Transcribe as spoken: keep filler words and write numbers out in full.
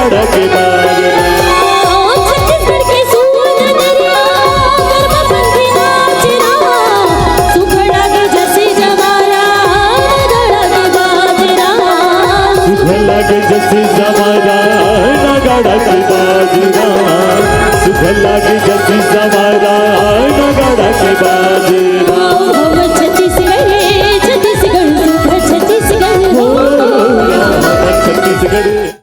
के बाजरा। छत्तीसगढ़ के सूरज दरिया, गरबा पंथी नाचना, सुघर लागे जसी जवारा, नगाड़ा के बाजरा। सुघर लागे जसी जवारा, नगाड़ा के बाजरा। सुघर लागे जसी जवारा, नगाड़ा के बाजरा। हो, हो, छत्तीसगढ़, छत्तीसगढ़, सुघर छत्तीसगढ़, हो। छत्तीसगढ़।